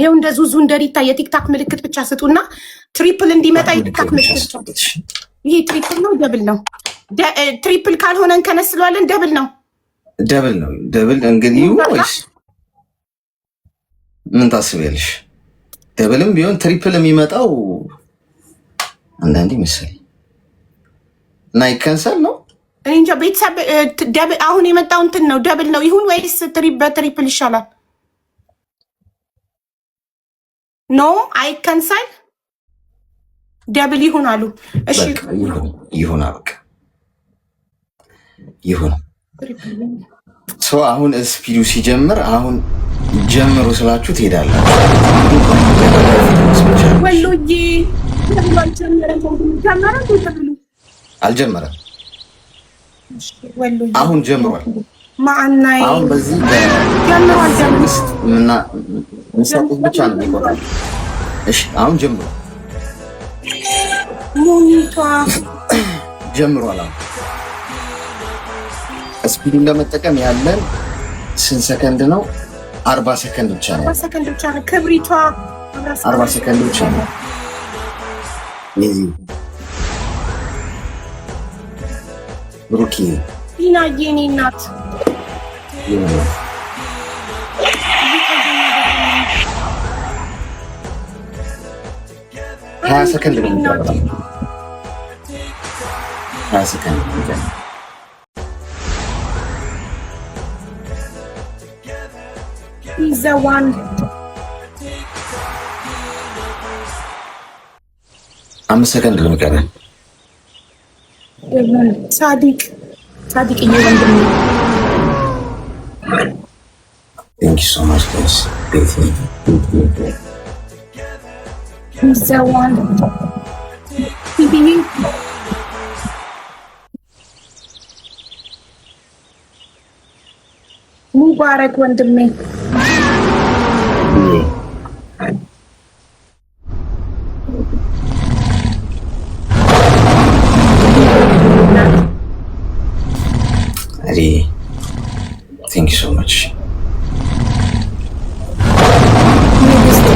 ይኸው እንደ ዙዙ እንደ ሪታ የ TikTok ምልክት ብቻ ስጡና triple እንዲመጣ የ TikTok ምልክት ብቻ። ይሄ triple ነው double ነው? Triple ካልሆነ እንከነስለዋለን። Double ነው፣ Double ነው። Double እንግዲህ ወይስ ምን ታስቢያለሽ? Double ም ቢሆን triple የሚመጣው አንዳንዴ መሰለኝ እና ይከንሰል ነው። እኔ እንጃ ቤተሰብ። Double አሁን የመጣው እንትን ነው፣ double ነው ይሁን ወይስ በ triple ይሻላል? No አይከንሰል፣ double ይሁን አሉ። እሺ። ይሁን፣ በቃ ይሁን። ሰው አሁን speed ኡ ሲጀምር አሁን ጀምሩ ስላችሁ ትሄዳላችሁ። ወሎዬ አልጀመረም። አሁን ጀምሯል። አሁን በዚህ በአምስት ምሰጡት ብቻ ነው የሚቆጠረው። እሺ አሁን ጀምሯል፣ ጀምሯል። አሁን speed ኡን ለመጠቀም ያለን ስንት ሰከንድ ነው? 40 ሰከንድ ብቻ ነው። 40 ሰከንድ ብቻ ነው። ክብሪቷ። 40 ሰከንድ ብቻ ነው። ብሩኪ። ቲናዬ የኔ እናት። 20 ሰከንድ ነው የሚቀረው። 20 ሰከንድ ነው የሚቀረው። The one. 5 ሰከንድ ነው የሚቀረው። ሳዲቅ ሳዲቅ ወንድሜ። Thank you so much, guys. The one ቲቪ። ሙባረክ ወንድሜ። Thank you so much. ንግስት።